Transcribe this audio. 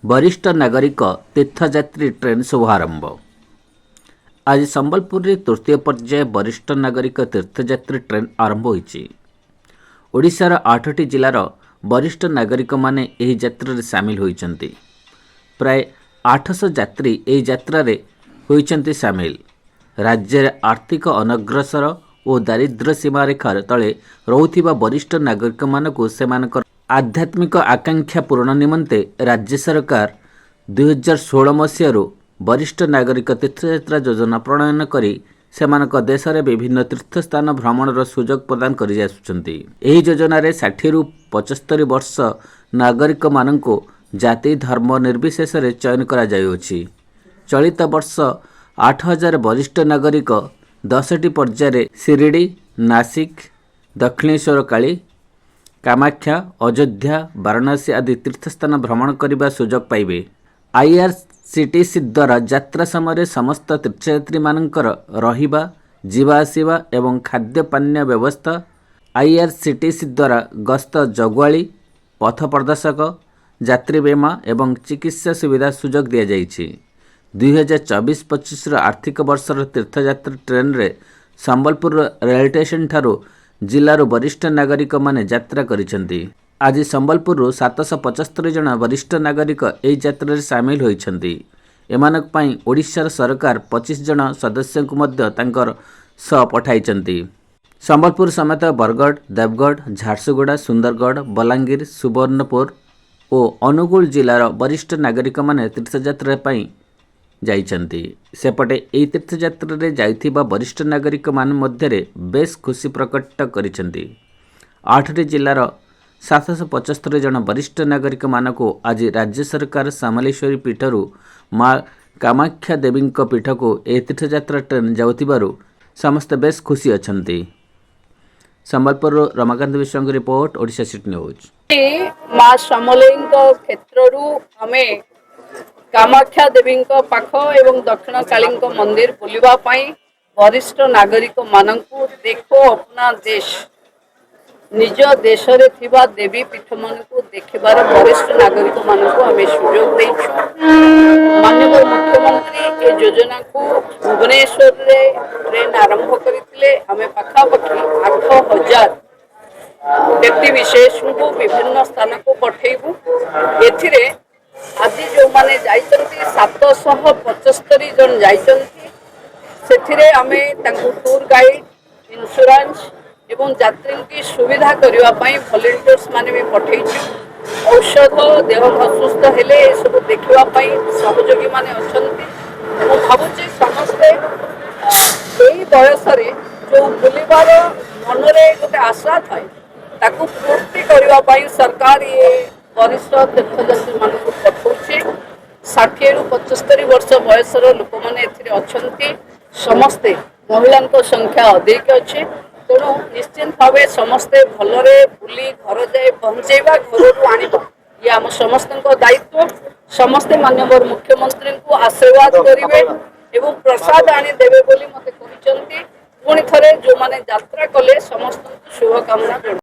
ବରିଷ୍ଠ ନାଗରିକ ତୀର୍ଥଯାତ୍ରୀ ଟ୍ରେନ୍ ଶୁଭାରମ୍ଭ। ଆଜି ସମ୍ବଲପୁରରେ ତୃତୀୟ ପର୍ଯ୍ୟାୟ ବରିଷ୍ଠ ନାଗରିକ ତୀର୍ଥଯାତ୍ରୀ ଟ୍ରେନ୍ ଆରମ୍ଭ ହୋଇଛି। ଓଡ଼ିଶାର ଆଠଟି ଜିଲ୍ଲାର ବରିଷ୍ଠ ନାଗରିକମାନେ ଏହି ଯାତ୍ରାରେ ସାମିଲ ହୋଇଛନ୍ତି। ପ୍ରାୟ 800 ଯାତ୍ରୀ ଏହି ଯାତ୍ରାରେ ହୋଇଛନ୍ତି ସାମିଲ। ରାଜ୍ୟରେ ଆର୍ଥିକ ଅନଗ୍ରସର ଓ ଦାରିଦ୍ର୍ୟ ସୀମାରେଖା ତଳେ ରହୁଥିବା ବରିଷ୍ଠ ନାଗରିକମାନଙ୍କୁ ସେମାନଙ୍କର ଆଧ୍ୟାତ୍ମିକ ଆକାଂକ୍ଷା ପୂରଣ ନିମନ୍ତେ ରାଜ୍ୟ ସରକାର 2016 ମସିହାରୁ ବରିଷ୍ଠ ନାଗରିକ ତୀର୍ଥଯାତ୍ରା ଯୋଜନା ପ୍ରଣୟନ କରି ସେମାନଙ୍କ ଦେଶରେ ବିଭିନ୍ନ ତୀର୍ଥସ୍ଥାନ ଭ୍ରମଣର ସୁଯୋଗ ପ୍ରଦାନ କରିଆସୁଛନ୍ତି। ଏହି ଯୋଜନାରେ 60ରୁ 75 ବର୍ଷ ନାଗରିକମାନଙ୍କୁ ଜାତି, ଧର୍ମ ନିର୍ବିଶେଷରେ ଚୟନ କରାଯାଉଅଛି। ଚଳିତ ବର୍ଷ 8000 ବରିଷ୍ଠ ନାଗରିକ 10ଟି ପର୍ଯ୍ୟାୟରେ ଶିରିଡ଼ି, ନାସିକ, ଦକ୍ଷିଣେଶ୍ୱର କାଳୀ, କାମାକ୍ଷା, ଅଯୋଧ୍ୟା, ବାରାଣସୀ ଆଦି ତୀର୍ଥସ୍ଥାନ ଭ୍ରମଣ କରିବା ସୁଯୋଗ ପାଇବେ। ଆଇଆର୍ସିଟିସି ଦ୍ୱାରା ଯାତ୍ରା ସମୟରେ ସମସ୍ତ ତୀର୍ଥଯାତ୍ରୀମାନଙ୍କର ରହିବା, ଯିବା ଆସିବା ଏବଂ ଖାଦ୍ୟପାନୀୟ ବ୍ୟବସ୍ଥା, ଆଇଆର୍ସିଟିସି ଦ୍ୱାରା ଗସ୍ତ ଜଗୁଆଳି, ପଥ ପ୍ରଦର୍ଶକ, ଯାତ୍ରୀ ବୀମା ଏବଂ ଚିକିତ୍ସା ସୁବିଧା ସୁଯୋଗ ଦିଆଯାଇଛି। 2024-25ର ଆର୍ଥିକ ବର୍ଷର ତୀର୍ଥଯାତ୍ରା ଟ୍ରେନ୍ରେ ସମ୍ବଲପୁର ରେଳ ଷ୍ଟେସନଠାରୁ ଜିଲ୍ଲାରୁ ବରିଷ୍ଠ ନାଗରିକମାନେ ଯାତ୍ରା କରିଛନ୍ତି। ଆଜି ସମ୍ବଲପୁରରୁ 775 ଜଣ ବରିଷ୍ଠ ନାଗରିକ ଏହି ଯାତ୍ରାରେ ସାମିଲ ହୋଇଛନ୍ତି। ଏମାନଙ୍କ ପାଇଁ ଓଡ଼ିଶାର ସରକାର 25 ଜଣ ସଦସ୍ୟଙ୍କୁ ମଧ୍ୟ ତାଙ୍କର ସହ ପଠାଇଛନ୍ତି। ସମ୍ବଲପୁର ସମେତ ବରଗଡ଼, ଦେବଗଡ଼, ଝାରସୁଗୁଡ଼ା, ସୁନ୍ଦରଗଡ଼, ବଲାଙ୍ଗୀର, ସୁବର୍ଣ୍ଣପୁର ଓ ଅନୁଗୁଳ ଜିଲ୍ଲାର ବରିଷ୍ଠ ନାଗରିକମାନେ ତୀର୍ଥଯାତ୍ରା ପାଇଁ ଯାଇଛନ୍ତି। ସେପଟେ ଏହି ତୀର୍ଥଯାତ୍ରାରେ ଯାଇଥିବା ବରିଷ୍ଠ ନାଗରିକମାନେ ମଧ୍ୟରେ ବେଶ୍ ଖୁସି ପ୍ରକଟ କରିଛନ୍ତି। ଆଠଟି ଜିଲ୍ଲାର 775 ଜଣ ବରିଷ୍ଠ ନାଗରିକମାନଙ୍କୁ ଆଜି ରାଜ୍ୟ ସରକାର ସମଲେଶ୍ୱରୀ ପୀଠରୁ ମା କାମାକ୍ଷା ଦେବୀଙ୍କ ପୀଠକୁ ଏହି ତୀର୍ଥଯାତ୍ରା ଟ୍ରେନ୍ ଯାଉଥିବାରୁ ସମସ୍ତେ ବେଶ୍ ଖୁସି ଅଛନ୍ତି। ସମ୍ବଲପୁରରୁ ରମାକାନ୍ତ ମିଶ୍ରଙ୍କ ରିପୋର୍ଟ, ଓଡ଼ିଶା ସିଟି ନ୍ୟୁଜ୍। ମା ସମଲେଇଙ୍କ କ୍ଷେତ୍ରରୁ ଆମେ କାମାକ୍ଷା ଦେବୀଙ୍କ ପାଖ ଏବଂ ଦକ୍ଷିଣ କାଳୀଙ୍କ ମନ୍ଦିର ବୁଲିବା ପାଇଁ ବରିଷ୍ଠ ନାଗରିକମାନଙ୍କୁ ଦେଖୋ ଅପନା ଦେଶ, ନିଜ ଦେଶରେ ଥିବା ଦେବୀ ପୀଠମାନଙ୍କୁ ଦେଖିବାର ବରିଷ୍ଠ ନାଗରିକମାନଙ୍କୁ ଆମେ ସୁଯୋଗ ଦେଇଛୁ। ମାନ୍ୟବର ମୁଖ୍ୟମନ୍ତ୍ରୀ ଏ ଯୋଜନାକୁ ଭୁବନେଶ୍ୱରରେ ଟ୍ରେନ୍ ଆରମ୍ଭ କରିଥିଲେ। ଆମେ ପାଖାପାଖି 8000 ବ୍ୟକ୍ତି ବିଶେଷଙ୍କୁ ବିଭିନ୍ନ ସ୍ଥାନକୁ ପଠେଇବୁ। ଏଥିରେ ଆଜି ଯେଉଁମାନେ ଯାଇଛନ୍ତି, 775 ଜଣ ଯାଇଛନ୍ତି, ସେଥିରେ ଆମେ ତାଙ୍କୁ ଟୁର୍ ଗାଇଡ୍, ଇନ୍ସୁରାନ୍ସ ଏବଂ ଯାତ୍ରୀଙ୍କୁ ସୁବିଧା କରିବା ପାଇଁ ଭଲେଣ୍ଟିୟର୍ସ ମାନେ ବି ପଠେଇଛୁ। ଔଷଧ, ଦେହ ଅସୁସ୍ଥ ହେଲେ ଏସବୁ ଦେଖିବା ପାଇଁ ସହଯୋଗୀ ମାନେ ଅଛନ୍ତି। ମୁଁ ଭାବୁଛି ସମସ୍ତେ ଏଇ ବୟସରେ ଯେଉଁ ବୁଲିବାର ମନରେ ଗୋଟେ ଆଶା ଥାଏ, ତାକୁ ପୂର୍ତ୍ତି କରିବା ପାଇଁ ସରକାର ଇଏ ବରିଷ୍ଠ ତୀର୍ଥଯାତ୍ରୀମାନଙ୍କୁ ପଠାଉଛି। 60ରୁ 75 ବର୍ଷ ବୟସର ଲୋକମାନେ ଏଥିରେ ଅଛନ୍ତି। ସମସ୍ତେ, ମହିଳାଙ୍କ ସଂଖ୍ୟା ଅଧିକ ଅଛି। ତେଣୁ ନିଶ୍ଚିତ ଭାବେ ସମସ୍ତେ ଭଲରେ ବୁଲି ଘର ଯାଏ ପହଞ୍ଚେଇବା, ଘରରୁ ଆଣିବା, ଇଏ ଆମ ସମସ୍ତଙ୍କ ଦାୟିତ୍ୱ। ସମସ୍ତେ ମାନ୍ୟବର ମୁଖ୍ୟମନ୍ତ୍ରୀଙ୍କୁ ଆଶୀର୍ବାଦ କରିବେ ଏବଂ ପ୍ରସାଦ ଆଣି ଦେବେ ବୋଲି ମୋତେ କହିଛନ୍ତି। ପୁଣି ଥରେ ଯେଉଁମାନେ ଯାତ୍ରା କଲେ, ସମସ୍ତଙ୍କୁ ଶୁଭକାମନା ଜଣାଉଛି।